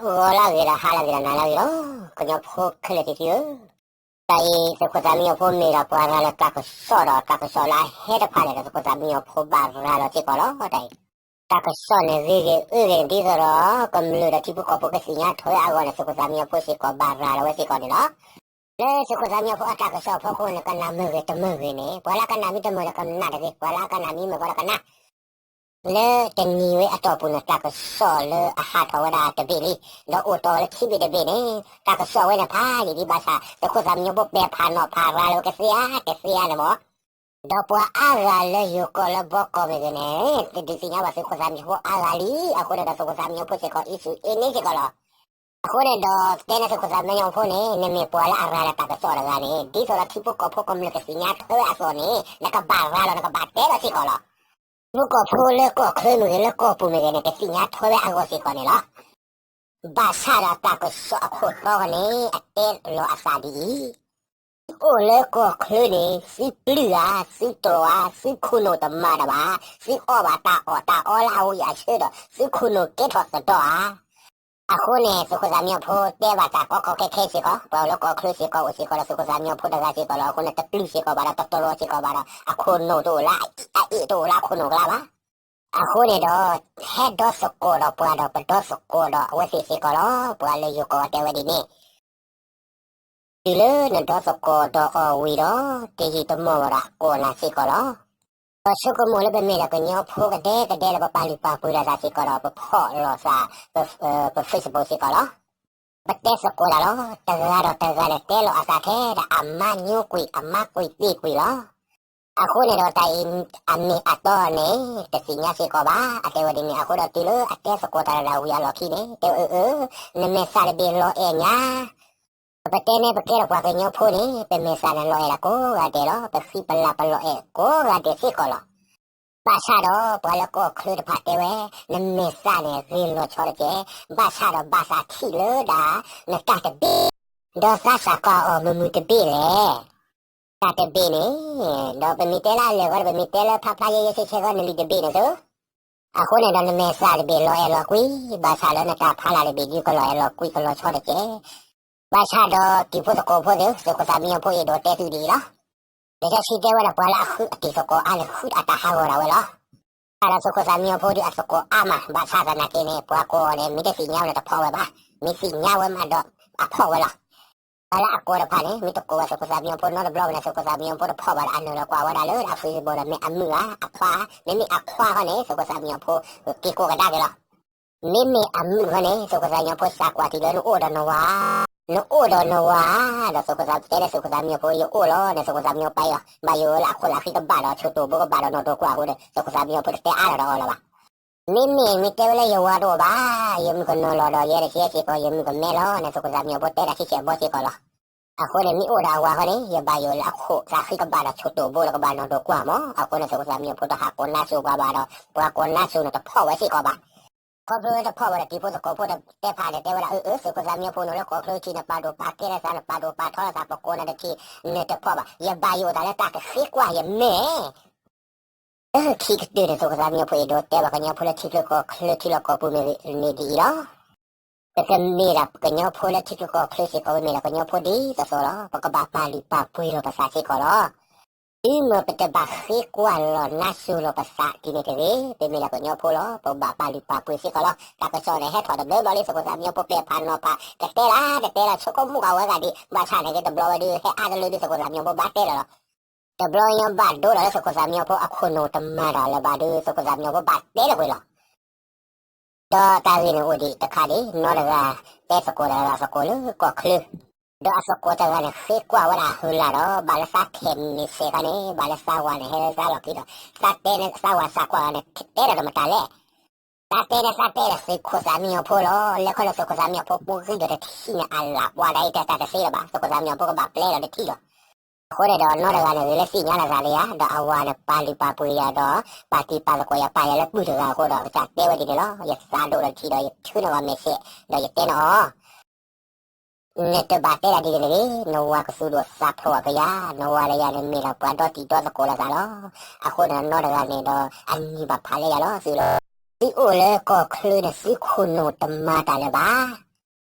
ဂီၤလၢအဂ့ၤဒီး ဟါလၢအဂ့ၤဒီး နၤလၢအဂ့ၤလီၤ. ကညီဖိခဲလၢာ်သ့ၣ်သုဧၢ, တၢ်အံၤ သုးခိၣ်သးမံညီၤဖိမ့ၢ်ဒီးပှၤရၤလီၤတၢ်ကစီၣ်ဒီး တၢ်ကစီၣ်လၢအဟဲတဖၣ်န့ၣ်ဒီး သုးခိၣ်သးမံညီၤဖိဘၣ်ရၤလီၤစ့ၢ်ကီးလီၤ. တၢ်အံၤ တၢ်ကစီၣ်န့ၣ်ဂ့ၤဂ့ၤအၢဂ့ၤန့ၣ် ဒ်သိးဒီး ကမျၢၢ်ဒီးထံဖိကီၢ်ဖိကသ့ၣ်ညါထီၣ်ဝဲအဂီၢ်န့ၣ် သုးခိၣ်သးမံညီၤဖိစ့ၢ်ကီးဘၣ်ရၤလီၤဝဲစ့ၢ်ကီးန့ၣ်လီၤ. လၢသုးခိၣ်သးမံညီၤဖိအတၢ်ကစီၣ်အဖီခိၣ်န့ၣ် ကနၣ်မုာ်ဂ့ၤတမုာ်ဂ့ၤန့ၣ် ပှၤလၢအကနၣ်မ့ၢ်တမုာ်ဒီးကနၣ်တဂ့ၤ, ပှၤလၢအကနၣ်မ့ၢ်မုာ်ဃီဒီးကနၣ် လၢတနံၤဝဲအတီၢ်ပူၤန့ၣ် တၢ်ကစီၣ်လၢအဟးထီၣ်ဝဲဒၣ်တဘ့ၣ်လံ, ဒီးအိၣ်တီၢ်ဝဲလၢခံဘ့ၣ်တဘ့ၣ်န့ၣ် တၢ်ကစီၣ်ဝဲန့ၣ်ဖးယံာ်ဒံးဘၣ်ဆၣ် သုးခိၣ်သးမံညီၤဖိပဲာ်ဖးနီၤဖးရၤလီၤဝဲကသ့ဧါတသ့ဧါန့ၣ်မ့ၢ်, ဒီးပှၤအါဂၤလၢယိၤကီၢ်လၢဘီကီၢ်မ့ၢ်ဂ့ၤန့ၣ် တဒုးသ့ၣ်ညါဘၣ်သုးခိၣ်သးမံညီၤဖိအါဂၤလံ, အဃိန့ၣ်ဒီးသုးခိၣ်သးမံညီၤဖိစ့ၢ်ကီး အံစူၢ်အ့န့စ့ၢ်ကီးလီၤ. အဃိန့ၣ်ဒီး တဲန့ၢ်သုးခိၣ်သးမံညီၤဖိန့ၣ် နမ့ၢ်ပှၤလၢအရၤလီၤတၢ်ကစီၣ်တဂၤန့ၣ် ဒ်သိးဒီးထံဖိကီၢ်ဖိကမျၢၢ်ကသ့ၣ်ညါထီၣ်ဝဲအသိးန့ၣ် နကဘၣ်ရၤလီၤ နကဘၣ်တဲလီၤစ့ၢ်ကီးလီၤ. ထံဖိကီၢ်ဖိလၢကီၢ်ချၢမ့ၢ်ဂ့ၤ လၢကီၢ်ပူၤမ့ၢ်ဂ့ၤန့ၣ် ကသ့ၣ်ညါထီၣ်ဝဲအဂီၢ်စ့ၢ်ကီးန့ၣ်လီၤ. ဘၣ်ဆၣ်ဒီးတၢ်ကစီၣ်အခိၣ်တီန့ၣ် အတဲလီၤအသးဒ်အံၤ, သုအိၣ်လၢကီၢ်ချၢန့ၣ် သုပျုၢ်ဧါ, သုတြီၤဧါ, သုခိၣ်နူာ်တမၤတၢ်ဘၣ်, သုအီၣ်ဘၣ်တၢ်အီၣ်တၢ်အီလၢအဝံၣ်အဆၢဒီး သုခိၣ်နူာ်ကဲထီၣ်သဒီၣ်ဧါ. အဃိန့ၣ် သုးခိၣ်သးမံညီၤဖိတဲဘၣ်တၢ်ကီကီခဲခဲစ့ၢ်ကီး, ပှၤအိၣ်လၢကီၢ်ချၢစ့ၢ်ကီး အိၣ်စ့ၢ်ကီးဒီးသုးခိၣ်သးမံညီၤဖိတဂၤစ့ၢ်ကီးလီၤ. အဃိန့ၣ် တပျုၢ်စ့ၢ်ကီးဘၣ်ဒီး တတြီၤစ့ၢ်ကီးဘၣ်ဒီး အခိၣ်နူာ်တအိၣ်လၢ အအ့ၣ်တအိၣ်လၢအခိၣ်နူာ်ကျါဘၣ်. အဃိန့ၣ်ဒီး ဟဲဒီသကိးဒီးပှၤဒီး ပဒီသကိးဒီးအဝဲသ့ၣ်စ့ၢ်ကီးလီၤ. ပှၤလၢယိၤကီၢ်တဲဝဲဒ်န့ၣ် တုၤလၢနဒီသကိးဒီးအီၤဝံၤဒီး တယံာ်တမီၢ်ဝဲဒီးကိးနၤစ့ၢ်ကီးလီၤ. ဒီးဆိကမိၣ်လၢပမ့ၢ်ဒၣ်ကညီဖိကဒဲကဒဲလၢပပာ်လုၢ်ပာ်ပှ့ၤလိာ်သးစ့ၢ်ကီးဒီး ပဖီၣ်လိာ်သး ပ Facebook စ့ၢ်ကီးလီၤ. ပတဲသကိးတၢ်လီၤ. တဂၤဒီးတဂၤန့ၣ် တဲလီၤအသးထဲဒၣ်အမါညိကွံာ် အမါကွံာ်တ့ၢ်ကွံာ်လီၤ. အဃိန့ၣ်ဒီးတၢ်အံၤ အမ့ၢ်အတီန့ၣ် တသ့ၣ်ညါစ့ၢ်ကီးဘၣ်. အတဲဝဲဒ်န့ၣ် အဃိဒီးတုၤလၢအတဲသကိးတၢ်လၢဒၣ်ဝံၤအလီၢ်ခံန့ၣ် တဲဝဲအၢအၢ နမဲာ်သၣ်တဘ့ၣ်လီၤအဲၣ်ညါ ပတဲန့ၣ် ပကဲထီၣ်ပှၤကညီဖိန့ၣ် ပမဲာ်သၣ်န့ၣ်လီၤအဲၣ်ဒၣ်ကိးဂၤဒဲးလီၤ. ပဃံပလၤပလီၤအဲၣ်ကိးဂၤဒဲးစ့ၢ်ကီးလီၤ. ဘၣ်ဆၣ်ဒီးပှၤလၢကီၢ်ချၢတဖၣ်တဲဝဲ နမဲာ်သၣ်န့ၣ်ဂ့ၤလီၤဆီတက့ၢ်. ဘၣ်ဆၣ်ဒီးဘၣ်သးထံၣ်လၢဒၣ် နတၢ်တဘ့ၣ် ဒီးသးစၢ်ကွၢ်အီၤမုာ်မုာ်တဘ့ၣ်လဲၣ်. တၢ်တဘ့ၣ်န့ၣ် ဒီးပမ့ၢ်တဲလၢအလၢာ်ဂီၢ်ဒီး ပမ့ၢ်တဲလၢဖးဖျါယဲယဲဆဲဆဲဂီၢ် နလံာ်တဘ့ၣ်န့ၣ်သု အဃိန့ၣ်ဒီးနမဲာ်သၣ်တဘ့ၣ်လီၤအဲၣ်လီၤကွံ ဘၣ်ဆၣ်လၢနတၢ်ဖးလၢ်တဘ့ၣ်ဒုးကလီၤအဲၣ်လီၤကွံကလီၤဆီတက့ၢ်. ဘၣ်ဆၣ်ဒီးတံၤဖိသကိးဖိသ့ၣ် သုးခိၣ်သးမံညီၤဖိအံၤဒီးတဲသုဒ်အံၤလီၤ. လံာ်စီဆှံတဲဝဲဒၣ်ပှၤလၢအဃုအတံၤသကိးအါန့ၣ် ဃုအတၢ်ဟးဂီၤဒၣ်ဝဲလီၤ. ဘၣ်ဆၣ်ဒီးသုးခိၣ်သးမံညီၤဖိဒုးအသကိးအါမး ဘၣ်ဆၣ်သနာ်က့န့ၣ် ပှၤကိးအီၤန့ၣ် မ့ၢ်တသ့ၣ်ညါဝဲန့ၣ်တဖီၣ်ဝဲဘၣ်. မ့ၢ်သ့ၣ်ညါဝဲမးဒီးအဖီၣ်ဝဲလီၤ. ပှၤလၢအကိးတဖၣ်န့ၣ် မ့ၢ်တကိးဝဲသုးခိၣ်သးမံညီၤဖိနီတဘျီဘၣ်န့ၣ် သုးခိၣ်သးမံညီၤဖိတဖီၣ်ဘၣ်ဒီး အနုာ်လီၤကွၢ်ဝဲဒၣ်လၢအ Facebook ဒီး မ့ၢ်အမုၣ်ဧါ အခွါ, မ့မ့ၢ်အခွါဃီန့ၣ် သုးခိၣ်သးမံညီၤဖိက့ၤကိးကဒါက့ၤလီၤ. မ့မ့ၢ်အမုၣ်ဃီန့ၣ် သုးခိၣ်သးမံညီၤဖိစးကွၢ်ထံလၢနအိၣ်ဒီးနဝၤ, နအိၣ်ဒီးနဝၤဧါ, ဒီးသုးခိၣ်သးတဲလၢသုးခိၣ်သးမံညီၤဖိ ယအိၣ်လီၤန့ၣ် သုးခိၣ်သးမံညီၤဖိပာ်ယီၤ ဘၣ်ယိၣ်လၢအခိၣ်သးဃံကဘၣ်ဒီး ဆိၣ်တိၣ်ဘိကဘၣ်ဒီးနီၣ်တိၣ်ကွၢ်အဃိန့ၣ် သုးခိၣ်သးမံညီၤဖိတတဲအါထီၣ်ဒီးအီၤလၢၤဘၣ်. မ့မ့ၢ်မ့ၢ်တဲဝဲလၢယဝၤတအိၣ်ဘၣ်, ယမုၣ်ကနီၤလီၤဒီးယဲတကဲစ့ၢ်ကီး ယမုၣ်ကမဲလီၤန့ၣ် သုးခိၣ်သးမံညီၤဖိတဲတၢ်ဆံဆဲးဘီစ့ၢ်ကီးလီၤ. အဃိန့ၣ် မ့ၢ်အိၣ်ဒီးအဝၤဃီန့ၣ် ယဘၣ်ယိၣ်လၢအခိၣ်သးဃံကဘၣ်ဒီး ဆိၣ်တိၣ်ဘိဒီးကဘၣ်နီၣ်တိၣ်ကွၢ်မး. အဃိန့ၣ် သုးခိၣ်သးမံညီၤဖိတဟးကိးနါစိၤပှၤဘၣ်ဒီး ပှၤကိးနါစိၤန့ၣ်တဖီၣ်ဝဲစ့ၢ်ကီးဘၣ်. ခီဖျိလၢတဖီၣ်ဝဲဒီး တံၤဖိသကိးဖိတတဲဖးန့ၣ် တဲဝဲဒၣ် အၢ အၢ သုးခိၣ်သးမံညီၤဖိန့ၣ်လၢကီၢ်ချၢထံး နပာ်ဒိၣ်ပာ်ကဲလၢသး နပာ်ဒိၣ်ပာ်ထီလၢသး ပကိးနၤတထံၣ် နတဖီၣ်ဘၣ်. ယဘၣ်ယိၣ်သးလၢတၢ်ကဃ့ကွၢ်ယမဲာ် လၢခံကတၢၢ်န့ၣ် သုးခိၣ်သးမံညီၤဖိအဲၣ်ဒိးတဲဘၣ်ကညီဖိလၢထံချၢကီၢ်ချၢထံလီၢ်ကီၢ်ပူၤမ့ၢ်န့ၣ်ဒ်အံၤလီၤ. ပကမ့ၢ်ဒၣ်ကညီဖိလၢထံချၢကီၢ်ချၢစ့ၢ်ကီး ပမ့ၢ်ဒၣ်ကညီဖိဒ်သိးသိးလီၤ. ပကဘၣ်ပာ်လုၢ်ပာ်ပှ့ၤလီၤပသးစ့ၢ်ကီးလီၤ. တုၤမ့ၢ်ပတဘၣ်ဃ့ကွၢ်လီၤနါစိၤလီၤပသးဒ်န့ၣ်တဂ့ၤ, ပမ့ၢ်ဒၣ်ကညီဖိလီၤ. ပဘၣ်ပာ်လုၢ်ပာ်ပှ့ၤစ့ၢ်ကီးလီၤ. တၢ်ကစီၣ်န့ၣ်ဟဲထီၣ်တဘျီဘျီလံ သုးခိၣ်သးမံညီၤဖိပဲာ်ဖးနီၤဖး ကတဲလၢတတဲလၢ ဆိကမိၣ်ဃာ်ဝဲဂၤဒံး ဘၣ်ဆၣ်န့ၣ်က့ တဘျီဝဲဒုး ဟဲအါတလၢဒုး သုးခိၣ်သးမံညီၤဖိဘၣ်တဲလီၤလီၤ. တဘျီညီဘၣ်ဒိလီၤလၢ သုးခိၣ်သးမံညီၤဖိအခိၣ်နူာ်တမၤတၢ်လၢၤဘၣ်ဒုး သုးခိၣ်သးမံညီၤဖိဘၣ်တဲလၢၤကွံာ်လီၤ. ဒီးတၢ်ဂ့ၢ်န့ၣ်အိၣ်ဒံးတခါဒံး နီတဂၤ တဲသကိးတဂၤသကိးလၢကီၢ်ချၢ, ဒီးအသကိးတဂၤန့ၣ် ဃ့ကွၢ်ဝဲဒၣ်ဟုလၢ်ဒီး ဘၣ်လၢသးခဲမံၤစဲးခါန့ၣ် ဘၣ်လၢသးဝၤန့ၣ် ဟဲလၢသးလီၢ်ခံဒီး သးတဲန့ၣ် သးဝၤသးကွၢ်န့ၣ် တဲဒီးတမတၤလဲၣ်. သးတဲန့ၣ် သးတဲဒီးသုးခိၣ်သးမံညီၤဖိလီၤ. လဲၤခီလၢသုးခိၣ်သးမံညီၤဖိပူၤဂံၢ်ဒီးတထံၣ်န့ၣ် အလၢ်ပှၤဒၣ်အံၤ တၢ်တသ့လၢၤဘၣ် သုးခိၣ်သးမံညီၤဖိကဘၣ်ပျဲလီၤတထံၣ်လီၤ. အဃိန့ၣ်ဒီး နီတဂၤန့ၣ် ဂ့ၤလၢသ့ၣ်ညါလီၤသးလၢယၤ ဒီးအဝၤန့ၣ် ပာ်လုၢ်ပာ်ပှ့ၤယၤဒီး ပာ်တံၢ်ပာ်သကိးယၤ ပာ်ယၤလၢပုၢ်တဂၤအဃိဒီး ကစၢ်တဲဝဲဒ်န့ၣ်လီၤ. ယသးဒိၣ်လီၤတထံၣ်ဒီး ယထုးန့ၢ်ဝဲမ့ၢ်စဲး ဒီးယတဲန့ၢ်အီၤ နတဘၣ်တဲဒၣ်ဒ်န့ၣ်တဂ့ၤ, နဝၤကသူၣ်ဒိၣ်သးဖျိးကယၤ, နဝၤဒီးယၤန့ၣ်မ့ၢ်ဒၣ်ပှၤဒီတံၤဒီသကိးလိာ်သးလီၤ. အဃိန့ၣ် နီတဂၤန့ၣ်ဒီး အနံၤဘၣ်ဖးလၢယၤလီၤ သုလီၤ. သုအိၣ်လၢကီၢ်ချၢန့ၣ် သုခိၣ်နူာ်တမၤတၢ်လၢၤဘၣ်.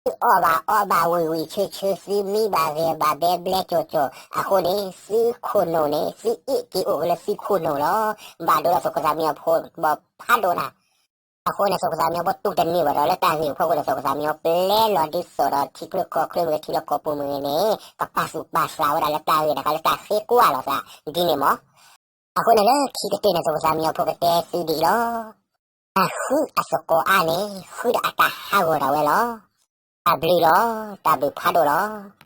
သုအီၣ်ဘၣ်အီဘၣ်ဝံၤဝံၤဆၢဆၢ သုမံဘၣ်ဂဲၤဘၣ်ဘဲဘျဲကၠီၤကၠီၤအဃိန့ၣ် သုခိၣ်နူာ်န့ၣ် သုအ့ၣ်က့ၤအိၣ်က့ၤလၢသုခိၣ်နူာ်လီၤ. ဘၣ်ဒိလီၤ စီၤခိၣ်သၣ်မံညီၤဖိဘီဖးဒိၣ်နၤ. အဃိန့ၣ် စီၤခိၣ်သၣ်မံညီၤဖိတူၢ်တန့ၢ်ဝဲဒီးလၢတၢ်ဂ့ၢ်အဖီခိၣ်န့ၣ် စီၤခိၣ်သၣ်မံညီၤဖိပျဲလီၤဒ်သိးဒီးထံချၢကီၢ်ချၢမ့ၢ်ဂ့ၤ ထံလီၢ်ကီၢ်ပူၤမ့ၢ်ဂ့ၤန့ၣ် ကပာ်သူၣ်ပာ်သးဝဲဒၣ်လၢတၢ်ဂ့ၢ်တခါလၢတၢ်ဃ့ကွၢ်လိာ်သးဒ်န့ၣ်မး. အဃိန့ၣ်လၢခံကတၢၢ်န့ၣ် စီၤခိၣ်သၣ်မံညီၤဖိကတဲသုဒ်အံၤလီၤ. တၢ်ဃုအသကိးအါန့ၣ် ဃုဒီးအတၢ်ဟးဂီၤဒၣ်ဝဲလီၤ. တၢ်ဘျုးလီၤ. တၢ်ဘျုးဖးဒိၣ်လီၤ.